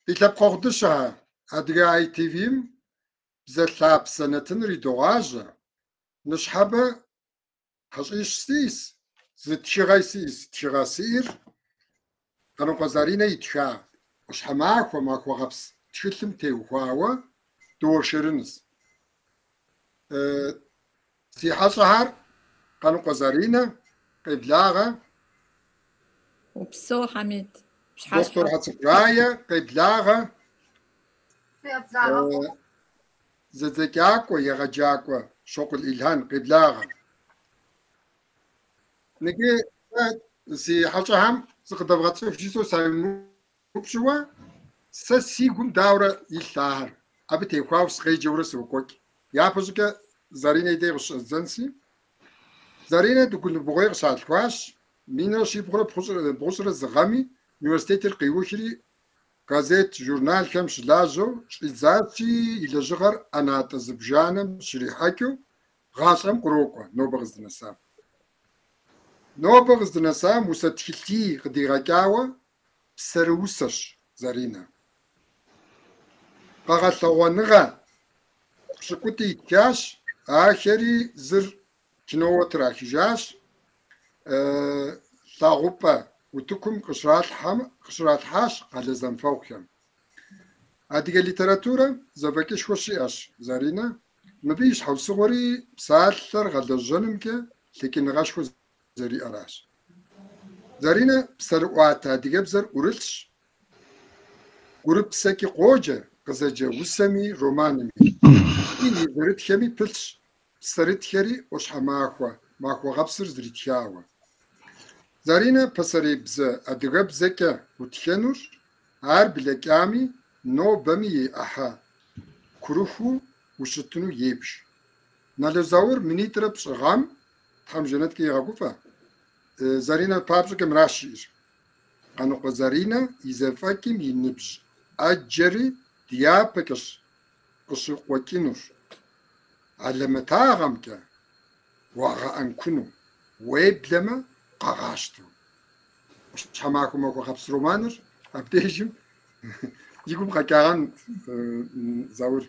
Ди лъэпкъэгъу дыщэхэ, Адыгэ ITV-м Бзэ лъапсэ нэтыныр идогъажьэ. Ныщхьэбэ хьэщӏищ сиӏэс, зы тхыгъэ сиӏэс. Тхыгъэ сиӏэр Къаныкъуэ Заринэ итха ӏуащхьэмахуэ махуэгъэпс тхылъым теухуауэ дыуэршэрынущ. Си хьэщӏэхэр Къаныкъуэ Заринэ, къеблагъэ. Упсэу, Хьэмид. Доктор Хьэцӏыкӏу Рае, къеблагъэ. Зэдзэкӏакӏуэ, егъэджакӏуэ Щокъул Илхан, къеблагъэ. Ныджы си хьэщӏэхэм зыкъыдэвгъэцӏыху жысӏэу саймыупщӏыуэ, сэ си гум дауэрэ илъ ахэр, абы теухуауэ сыкъеджэурэ сокӏуэкӏ. Япэщӏыкӏэ Заринэ и дей къыщыщӏэздзэнси. Заринэ Дыгулыбгъуей къыщалъхуащ, 1171 гъэми университетыр къиухри газет, журналхэм щылажьэу щӏидзащи, и лэжьыгъэр ӏэнатӏэ зыбжанэм щрихьэкӏыу гъащӏэм кърокӏуэ нобэ къыздынэсам. Нобэ къыздынэсам усэ тхылъий къыдигъэкӏауэ псэрыусэщ Заринэ. Къэгъэлъэгъуэныгъэ пщыкӏутӏи итхащ, ахэри зыр киноуэ трахыжащ. Лъагъупӏэ утыкум къыщралъхьащ къалэ зэмыфэгъухэм. Адыгэ литературэм зэфӏэкӏышхуэ щиӏэщ Заринэ. Мыбы и щхьэусыгъуэри псалъэр гъэлэжьэнымкӏэ лъэкӏыныгъэшхуэ зэриӏэращ. Заринэ псэрыӏуатэ адыгэбзэр ӏурылъщ, гурыпсэкӏи къоджэ къызэджэ усэми романми. И зэрытхэми пылъщ псэрытхэри ӏуащхьэмахуэ махуэгъэпсыр зритхауэ. Заринэ пасэрей бзэ адыгэбзэкӏэ утхэнур, ар блэкӏами нобэми и ӏыхьэ курыхыу ущытыну ебж. Нало Заур 2003 гъэм Тхьэм жэнэткӏэ игъэгуфӏэ, Заринэ папщӏэкӏэ мыращ жиӏэр. Къаныкъуэ Заринэ и зэфӏэкӏым и ныбжь ӏэджэри дяпэкӏэщ къыщыкъуэкӏынур. Хьэлэмэтагъэмкӏэ уагъэӏэнкуну, уеблэмэ къагъащтэу. ӏуащхьэмахуэ махуэгъэпс романыр абдежым и гум къэкӏагъэн Заур.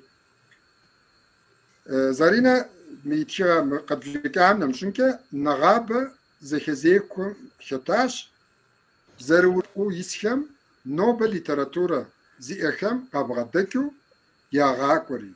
Заринэ мы и тхыгъэ мы къэдбжэкӏам нэмыщӏынкӏэ нэгъабэ зэхэзехуэм хэтащ бзэрыуэу исхэм нобэ литературэ зиӏэхэм къабгъэдэкӏыу ягъакӏуэри.